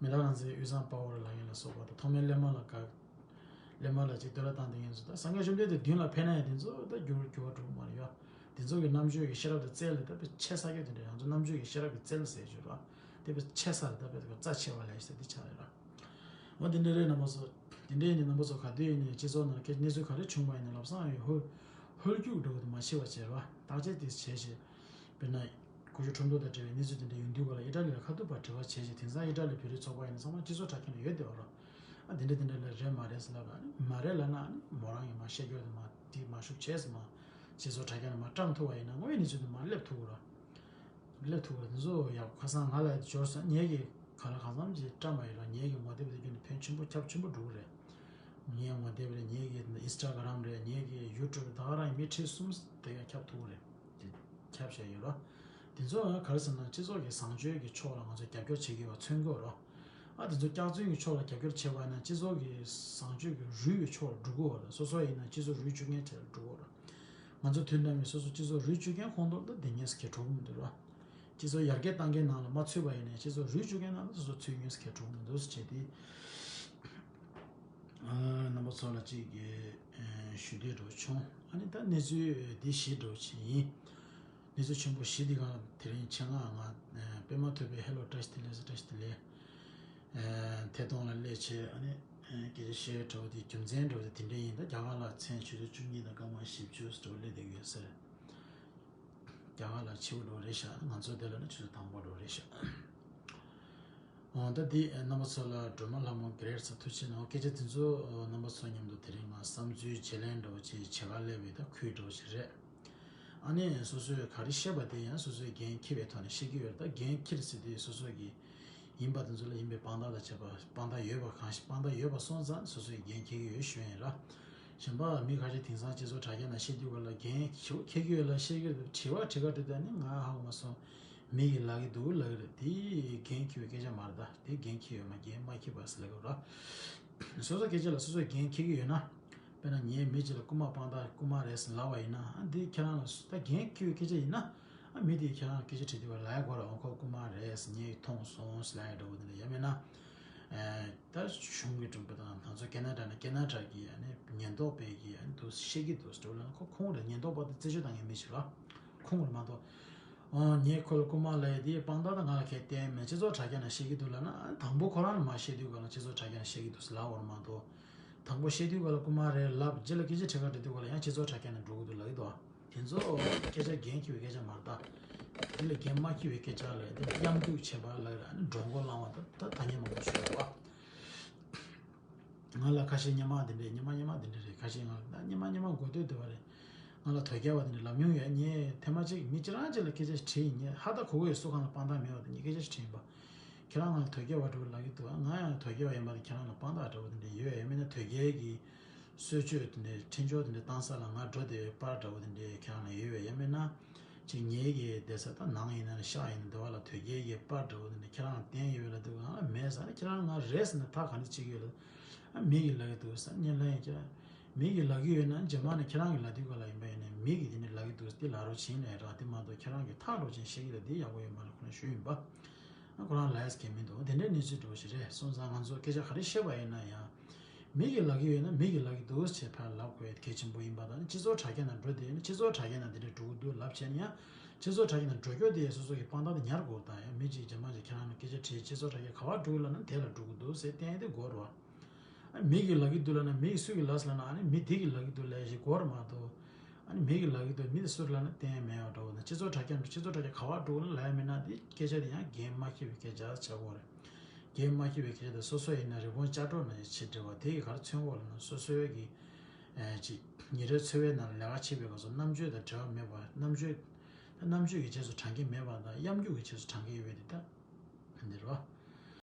མི་ལ་རང་བཙན་དབུས་གཙང་དཔའ་བོ་ར་ལ་ཡིན་ལ་སོགས་པ་ད་ཐོག་མའི་སླེབས་མ་ལ་དགའ། སླེབས་མ་ལ་ཅིག་བསྟོད་ར་བཏང་དེ་ཡིན་ཚོ། ད་སངས་རྒྱས་བཅོམ་ལྡན་འདས་བདུན་ལ་ཕན་ན་ཡང་དེ་ཚོ་ད་འགྱུར་འགྱུར་བ་འགྲོ་གི་མ་རེད་ཡ། དེ་ཚོ་གི་རྣམ་དཔྱོད་ཀྱི་ཤེས་རབ་དང་རྩལ་ལས་ད་དཔེ་ཆེ་ས་སྐྱོ་དེ་འདྲ། ཡང་ཚོ་རྣམ་དཔྱོད་ཀྱི་ཤེས་རབ་ཀྱི་རྩལ་ཟེར་རྒྱུ་ར། དེ་དཔེ་ཆེ་ས་རེད། ད་དཔེ་རྩ་ཆེ་བ་ལས་ཟེར་དེ་ཆ་རེད་ར། འོ་དེ་འདྲ་རེད་རྣམ་པ་ཚོ། དེ་འདྲ་ཡིན་ནི་རྣམ་པ་ཚོ་ག་དུས་ཡིན་ནའི་སྤྱི་ཚོགས་ནང་སྐད་གནས་ཚུལ་ག་རེ་བྱུང་བ་ཡིན་ན་ལབ་སང་ཡོད་ཧོལ་ཧོལ་རྒྱུག་འགྲོ་གི་འདུག་མ་ཤེས་པ་བྱས་ར། བརྟག་དཔྱད་དེ་བྱས་བྱས། དཔེར་ན། ཀུ་ཤུ་ཁྲོམ་ཐོག་དང་འབྲེལ་བའི་གནས་ཚུལ་དེ་འདྲ་ཡོང་དུས་ག་ལ་ཨི་ཊ་ལི་ལ་ཁ་ཐུག་པར་འབྲེལ་བ་བྱས་རྗེས་དེང་སང་ཨི་ཊ་ལི་བོད་རིགས་ཚོགས་པ་ཡིན་ན་ཚང་མ་སྤྱི་ཚོགས་དྲ་རྒྱ་ནང་ཡོད་བསྡད་པ་ར། ཨ་དེ་འདྲ་དེ་འདྲ་ལ་རེད་མ་རེད་ཟེར་ལབ་ལ་ཨ་ནི་མ་རེད་ལབ་ན་ཨ་ནི་མོ་རང་གིས་མ་བཤད་རྒྱུ་དེ་མ་དེ་མ་ཤུགས་བྱས་ཟེར་མ་སྤྱི་ཚོགས་དྲ་རྒྱ་ནང་མ་བཀྲམ་ཐུབ་པ་ཡིན་ན་དངོས་ཡོད་གནས་ཚུལ་དེ་མ་སླེབས་ཐུབ་ཀྱི་ར། སླེབས་ཐུབ་ཀྱི་ར། དེ་ཚོ་ཡག་ཁ་སང་ང་ལ་འབྱོར་སོང་། ངེད་ཀྱིས་ག་ལ་གང་འཚམ་ཅིག་བཀྲམ་པ་ཡིན་ར། ངེད་ཀྱི་ངོ་དེབ་དེ་བརྒྱུད་ནས་ཕན་ཆེན་པོ་ཁྱབ་ཆེན་པོ་འགྲོ་གི་རེད། ངའི་ངོ་དེབ་རེད། ངའི་གི་ཨིན་སི་ཊ་གྷ་རམ་རེད། ངའི་གི་ཡུ་ཊུབ་རེད། ད་ག་རང་མི་ཁྲི་གསུམ་དེ་ཡང་ཁྱབ་ཐུབ་ཀྱི་རེད། དེ་ཁྱབ་བཞག་ཡོད་ར། དེ་ཚོ་ག་རེ་ཟེར་ན་སྤྱི་ཚོགས་ཀྱི་བཟང་སྤྱོད་ཀྱི་ཕྱོགས་ལ་ང་ཚོ་རྒྱབ་སྐྱོར་བྱེད་དགོས་པ་མཚོན་གྱི་ཡོད་ར། ཨ་དེ་ཚོ་སྐྱག་རྫུན་གྱི་ཕྱོགས་ལ་རྒྱབ་སྐྱོར་བྱེད་པ་ཡིན་ན་སྤྱི་ཚོགས་ཀྱི་བཟང་སྤྱོད་ཀྱི་རུལ་བའི་ཕྱོགས་ལ་འགྲོ་གི་ཡོད་ར། སོ་སོ་ཡིན་ན་སྤྱི་ཚོགས་རུལ་བཅུག་མཁན་དེ་ལ་འགྲོ་གི་ཡོད་ར། ང་ཚོ་དུས་ནམ་ཡིན་སོ་སོ་སྤྱི་ཚོགས་རུལ་བཅུག་མཁན་ཁོང་ཚོ་ལ་ད་དེ་ངེས་སུ་ཁེལ་འགྲོ་གི་མི་འདུག་ར། སྤྱི་ཚོགས་ཡར་རྒྱས་གཏང་མཁན་ནང་ལ་མ་ཚུད་པ་ཡིན་ནའི་སྤྱི་ཚོགས་རུལ་བཅུག་མཁན་ནང་ལ་སོ་སོ་ཚུད་ངེས་སུ་ཁེལ་འགྲོ་གི་མི་འདུག་ཟེར་བྱས་ཏེ། རྣམ་པ་ཚོ་ལ་གཅིག་གི་ཞུ་འདོད་འདྲ་བོ་བྱུང་། ཨ་ནི་ད་གནས་ཚུལ་འདི་བཞི་འདྲ་བོ་ཅིག་ཡིན། གནས་ཚུལ་ཆེན་པོ་བཞི་འདི་གང་དེ་རིང་ཆེད་མངགས་ང་པད་མ་ཐུབ་པའི་ཧེ་ལོ་བཀྲ་ཤིས་བདེ་ལེགས་ཟེར། བཀྲ་ཤིས་བདེ་ལེགས། ཐད་གཏོང་ལ་སླེབས་བྱས་ཨ་ནི་སྐད་ཆ་བཤད་འདྲ་བོ་དེ་རྒྱུ་མཚན་འདྲ་བོ་དེ་དེ་འདྲ་ཡིན། ད་རྒྱ་གར་ལ་མཚན་ཆུ་ཚོད་བཅུ་གཉིས་དང་སྐར་མ་བཞི་བཅུ་འདྲ་བོ་སླེབས་བསྡད་ཡོད་ཟེར། རྒྱ་གར་ལ་ཕྱི་པོ་འགྲོ་རེད་ཤག་ང་ཚོ་དེ་ལ་ནི་ཆུ་ཚོད་དང་པོ་འགྲོ་རེད་ཤག་འོ་ད་འདི་རྣམ་པ་ཚོ་ལ་སྒྲོལ་མ་ལྷ་མོ་གེ་རེད་ས་ཐུགས་ཆེ་གནང་། སྐད་ཆ་དེ་ཚོ་རྣམ་པ་ཚོ་མཉམ་དུ་དེ་རིང་ང་བསམ་ཚུལ་བརྗེ་ལེན་འདྲ་བོ་ཅིག་བྱེད་ག་སླེབས་པའི་ད་ཁུལ་འདྲ་བོ་ཞིག་རེད། ཨ་ནི་སོ་སོས་ག་རེ་བཤད་པ་དེ་ཡང་སོ་སོས་འགན་འཁྱེར་བའི་ཐོག་ནས་བཤད་ཀྱི་ཡོད་རེད། ད་འགན་འཁྱེར་ཟེར་དུས་སོ་སོ་གི་ཡིན་པ་དེ་ཚོ་ལ་ཡིན་པའི་དཔང་རྟགས་དང་བཅས་པ་དཔང་རྟགས་ཡོད་པ་གང་ཞིག་དཔང་རྟགས་ཡོད་པ་སོང་ཙང་སོ་སོའི་འགན་འཁྱེར་གྱི་ཡོད་ཞུ་ཡིན་ར། གཞན་པ་མི་ཁ་ཤས་དེང་སང་སྤྱི་ཚོགས་དྲ་རྒྱ་ནང་བཤད་དུས་ག་ལ་འགན་ཞེ་པོ་འཁྱེར་གྱི་ཡོད་ལ་བཤད་ཀྱི་རེད། དྲི་བ་དྲི་ག་དྲི་དུས་ནི་ང་ཧ་གོ་མ་སོང་། མི་གིས་ལབ་ཀྱི་འདུག་ལབ་ཀྱི་རེད། དེ་འགན་འཁྱེར་བའི་སྐད་ཆ་མ་རེད། ད་དེ་འགན་འཁྱེར་ཡོད་མ་འགན་མ་འཁྱེར་བ་ཟེར་ལབ་ཀྱི་རེད། སོ་སོ་སྐད་ཆ་ལ་སོ་སོས་འགན་འཁྱེར་གྱི་ཡོད་ན། དཔེར་ན་ངས་མི་གཅིག་ལ་རྐུ་མ་སྤང་ཐག་རྐུ་མ་རེད་ཟེར་ལབ་པ་ཡིན་ན་ཨ་འདི་ཁྱེད་རང་ལ་ད་འགན་འཁྱེར་བའི་སྐད་ཆ་ཡིན་ན། ཨ་མི་དེས་ཁྱེད་རང་སྐད་ཆ་དྲིས་དུས་ལབ་ཡ་དགོས་ར། འོ་ཁོ་རྐུ་མ་རེད་ཟེར་ངས་མཐོང་སོང་ཟེར་ལབ་ཡ་འདྲ་བོ་དེ་འདྲ་ཡང་མིན་ན། ད་གཞུང་གི་གྲུབ་པ་དང་ང་ཚོ་ཁེ་ན་ཌ་ནས་ཁེ་ན་ཌ་གི་ཨ་ནི་ཉེན་རྟོག་པས་གི་ཨ་ནི་འདུག་བཤད་ཀྱི་འདུག་ཟེར་ལབ་ན་ཁོ་ཁོང་རེད། ཉེན་རྟོག་པ་དེ་རྩད་གཅོད་བཏང་མཁན་མི་ཞིག་ར། ཁོང་རེད་མ་གཏོགས། ཨོ་ངས་ཁོ་ལ་རྐུ་མ་ལབ་ཡ་དེ་དཔང་རྟགས་དང་ང་ལ་གས་བསྟན་མེད། སྤྱི་ཚོགས་དྲ་རྒྱ་ནང་བཤད་ཀྱི་འདུག་ལབ་ན་ཨ་ནི་དང་པོ་ཁོ་རང་ལ་མ་བཤད་དུས་ག་ལ་སྤྱི་ཚོགས་དྲ་རྒྱ་ནང་བཤད་ཀྱི་འདུག་ཟེར་ལབ་པ་རེད་མ་གཏོགས། དང་པོ་བཤད་དུས་ག་ལ་རྐུ་མ་རེད་ལབ་རྗེས་ལ་སྐད་ཆ་དྲི་ག་དྲི་དུས་ག་ལ་ཡང་སྤྱི་ཚོགས་དྲ་རྒྱ་ནང་འགྲོ་གི་འདུག་ལབ་ཀྱི་འདུག་དེ་ཚོ་སྐད་ཆ་འགན་འཁྱེར་བའི་སྐད་ཆ་མ་རེད་ད། དེ་ལ་འགན་མ་འཁྱེར་བའི་སྐད་ཆ་ལ་དེ་གཡམ་རྒྱུག་བྱེད་པ་ལབ་ར་ཨ་ནི་མགྲོན་སྐོར་བསླང་བ་ད་ད་ཐ་སྙད་མང་པོ་ཞུ་ཡོད་པ། ང་ལ་ཁ་ཤས་སྔོན་མ་དེ་འདྲས་སྔོན་མ་སྔོན་མ་དེ་འདྲས་རེད། ཁ་ཤས་ང་ལ་ད་སྔོན་མ་སྔོན་མ་འགོ་སྟོད་དེ་བ་རེད། ང་ལ་དོལ་རྒྱལ་བ་དེ་འདྲས་ལབ་མྱོང་ཡོད། ངས་ཐེངས་མ་གཅིག་མི་ཅི་རང་ཅིག་ལ་སྐད་ཆ་ཞིག་དྲིས་ཡིན། ངས་ཧ་ད་གོ་གི་ཡོད། སུ་གང་ལ་དཔང་རྟགས་མེད་བ་དེ་ངས་སྐད་ཆ་ཞིག་དྲིས་ཡིན་པ། ཁྱེད་རང་ང་ལ་དོལ་རྒྱལ་བ་འདྲ་བོ་ལབ་ཀྱི་འདུག་ང་ཡང་དོལ་རྒྱལ་བ་ཡིན་པ་དེ་ཁྱེད་རང་ལ་དཔང་རྟགས་འདྲ་བོ་དེ་འདྲས་ཡོད་ཡ། མིན་ན་དོལ་རྒྱལ་གྱི་གསོལ་མཆོད་དེ་འདྲས་འཕྲིན་བཅོལ་དེ་འདྲས་བཏང་ས་ལ་ང་འགྲོ་བསྡད་པའི་པར་འདྲ་བོ་དེ་འདྲས་ཁྱེད་རང་ལ་ཡོད་ཡ། མིན་ན་ཅིག་ངེད་ཀྱི་བསྡད་ས་ད་ནང་ཡིན་ན་ཤག་ཡིན་ན་འདི་བ་ལ་དོལ་རྒྱལ་གྱི་པར་འདྲ་བོ་དེ་འདྲས་ཁྱེད་རང་ལ་བསྟན་ཡོད་ལ་འདུག་ང་ལ་མེད་ཟེར་ན་ཁྱེད་རང་ང་རེད་ཟེར་ན་ཐག་ག་འདྲ་བྱེད་ཀྱི་ཡོད་ལ། ཨ་མི་གིས་ལབ་ཀྱི་འདུག་ཟེར་སྔོན་ལ་ཡིན་ཁྱེད་རང་མི་གིས་ལབ་ཀྱི་ཡོད་ན་རྗེས་མ་ནས་ཁྱེད་རང་གིས་ལབ་དུས་ག་ལ་ཡིན་པ་ཡིན་ནའི་མི་གིས་དེ་འདྲས་ལབ་ཀྱི་འདུག་དེ་ལབ་རོགས་བྱེད་ལས་ར། དེ་མ་གཏོགས་ཁྱེད་རང་གིས་ཐག་རོགས་བྱེད་བཤད་ཀྱི་ལ་དེ་ཡག་པོ་ཡོད་མ་རེད་ཁོ་རང་ཞུ་ཡིན་པ། ཨ་ཁོ་རང་ལབ་ཡས་གལ་མི་འདུག་དེ་འདྲའི་གནས་ཚུལ་འདྲ་བོ་ཞིག་རེད། སོང་ཙང་ང་ཚོ་སྐད་ཆ་ག་རེ་བཤད་པ་ཡིན་ན་ཡང་། མི་གིས་ལབ་ཀྱི་ཡོད་ན་མི་གིས་ལབ་ཀྱི་འདུག་ཟེར་ཕར་ལབ་དགོས་ཡ་གལ་ཆེན་པོ་ཡིན་པ་དང་ནི་སྤྱི་ཚོགས་དྲ་རྒྱ་ནང་འགྲོ་བསྡད་ཡོད་ན་སྤྱི་ཚོགས་དྲ་རྒྱ་ནང་འདི་འདྲ་འགྲོ་གི་འདུག་ལབ་བྱས་ན་ཡང་། སྤྱི་ཚོགས་དྲ་རྒྱ་ནང་འགྲོ་སྐྱོད་དེ་སོ་སོ་གི་དཔང་རྟགས་དེ་ཉར་དགོས་དང་ཡང་མི་གཅིག་རྗེས་མ་ཅིག་ཁྱེད་རང་ལ་སྐད་ཆ་དྲིས་སྤྱི་ཚོགས་དྲ་རྒྱ་ག་པར་འགྲོ་གི་ལབ་ན་དེ་ལ་འགྲོ་གི་འདུག་ཟེར་བསྟན་ཡ་དེ་དགོས་རེད་བ། ཨ་མི་གིས་ལབ་ཀྱི་འདུག་ལབ་ན་མི་གིས་སུ་གིས་ལབ་ཟེར་ལབ་ན་ཨ་ནི་མི་དེ་གིས་ལབ་ཀྱི་འདུག་ལབ་ཞིག་དགོས་རེད་མ་གཏོགས། ཨ་ནི་མི་གིས་ལབ་ཀྱི་འདུག་མི་དེ་སུ་རེད་ལབ་ན་བསྟན་ཡ་མེད་པ་འདྲ་བོ་དང་སྤྱི་ཚོགས་དྲ་རྒྱ་སྤྱི་ཚོགས་དྲ་རྒྱ་ག་པར་འགྲོ་ལབ་ཡ་མིན་ན་དེ་སྐད་ཆ་དེ་ཡང་འགན་མ་འཁྱེར་བའི་སྐད་ཆ་ཆགས་ཀྱི་ཡོད་རེད། འགན་མ་འཁྱེར་བའི་སྐད་ཆ་དེ་སོ་སོ་ཡིན་ན་རི་བོང་ལྕགས་སྒྲོག་ནང་བཞིན་བྱེད་འདྲ་བ་དེ་གིས་ག་རེ་མཚོན་གྱི་ཡོད་ལབ་ན་སོ་སོའི་གི་ཨེ་ཅིག་ཉིན་རེའི་འཚོ་བའི་ནང་ལ་ལས་ཀ་བྱེད་པའི་སྐབས་སུ་རྣམ་དཔྱོད་དང་འབྲེལ་བ་མེད་པ་རྣམ་དཔྱོད་རྣམ་དཔྱོད་ཀྱི་རྗེས་སུ་འབྲང་གི་མེད་པ་དང་གཡམ་རྒྱུག་གི་རྗེས་སུ་འབྲང་གི་ཡོད་པའི་དེ་ལྟ་འདི་རེད་བ།